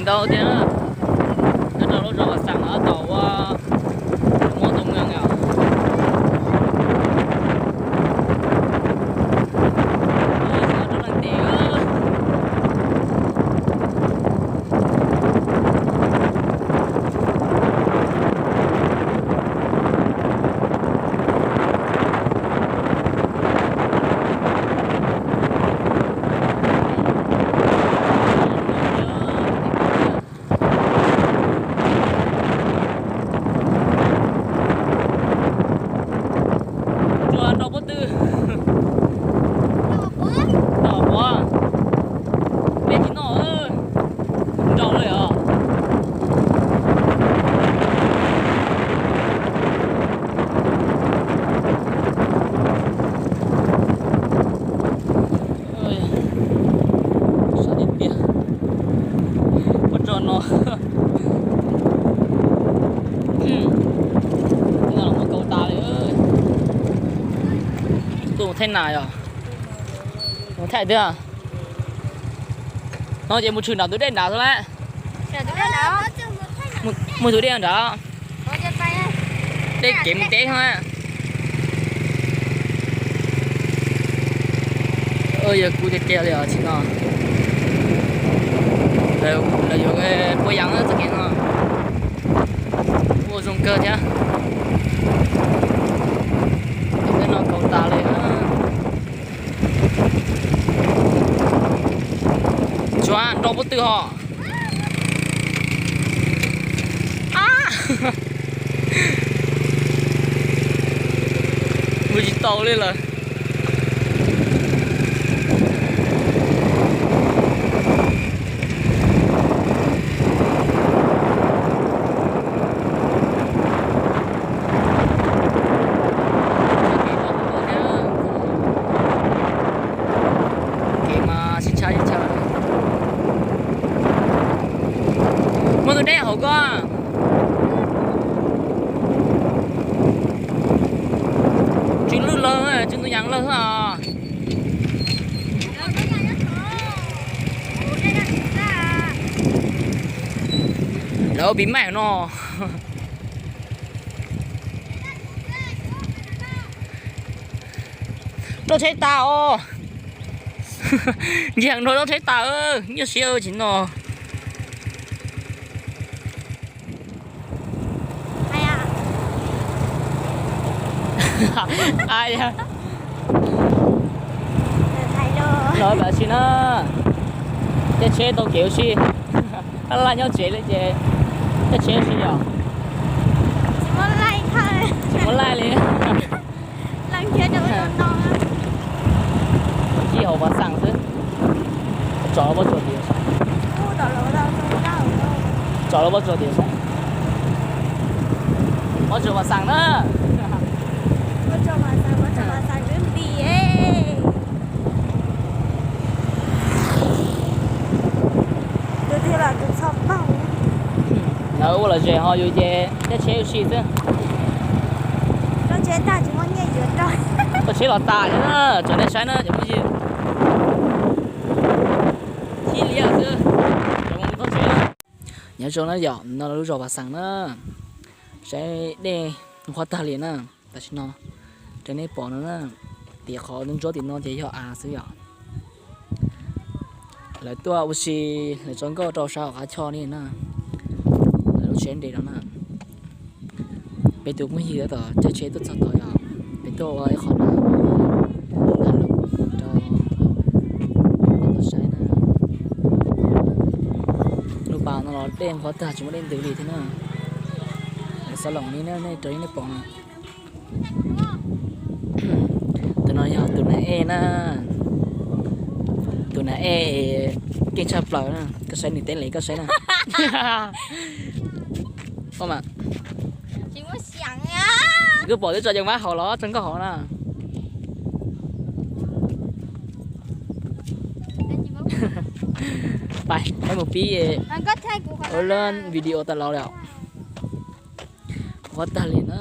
Ntau tiag, nyob rau lub zos Vam Xeem no tau ua muab tus mweej os. Tsuas nrau pob tw. Noj quav. Dej tsis noj, nrau li os. Sab tiag tiag. Pob tsuas no, no los muab kaus tas li. Tuaj mus Thaib na yog? Mus Thaib tiag. No ces mus tshwm nram tus dej nrad xwb lawm. Mus tus dej nrad. Dej kev mus teb no. Yog kuv tiag tiag li os tsis no. Lawv yuav puas yas txoj kev no. Ua zoo kawg thiab. Tej no kaus tas li. Tsuas nrau pob tw hos. Mus tsis tau li lawm. Kev mas sib tshab sib tshab. Muaj tus dej hauv koj. Tsw lwj lawg, tsw ntoo yas lawg os. Lawv ua pis maij no. Lub tsheb tas os. Nce heev nrog lub tsheb tas, nyuaj siab tsis no. Los tam sim na, caij tsheb tau kev ua si. Tab laj nyob tsev li ces caij tsheb ua si yom. Tsis muaj laij li. Ci hauv Vam Xeem xwb. Tsom los Vaj Tsuas tias saib. Tsom los Vaj Tsuas tias saib. Vaj Tsuas Vam Xeem na. Lawv ua lom zem ho yus ces caij tsheb ua si xwb. Tsheb los tas thiab na, tsom nej saib na cov phooj ywg. Ib liab xwb, cov mus thoob tsheb. Nyob zoo na yom, no lub zos Vam Xeem na. Saib dej qhuav tag li na. Tam sim no raws nej pom no na, tim qhov ntsuab tim no ces yog av xwb yom. Lawv tuaj ua si, lawv tso nkauj rau sab hauv qab choj ni na. Lawv lub tsheb nres no na. Peb tus phooj ywg tab tom caij tsheb tuaj txog tod yom, peb tuaj ua ib qho na, tham lus rau nej tau saib na. Lub pas no los dej qhuav tag tsis muaj dej ntws li thiab na. Lawv xa loos li na, nej raws li nej pom no. Tus no yog tus nas ej na. Tus nas ej keej tshaj plaws na, koj saib nws teb li koj saib na. Koj pom twb tso cov mab hauv los tso nkauj hauv na. Pais, peb mus pib ua lub video tas los lawm. Qhuav tag li na.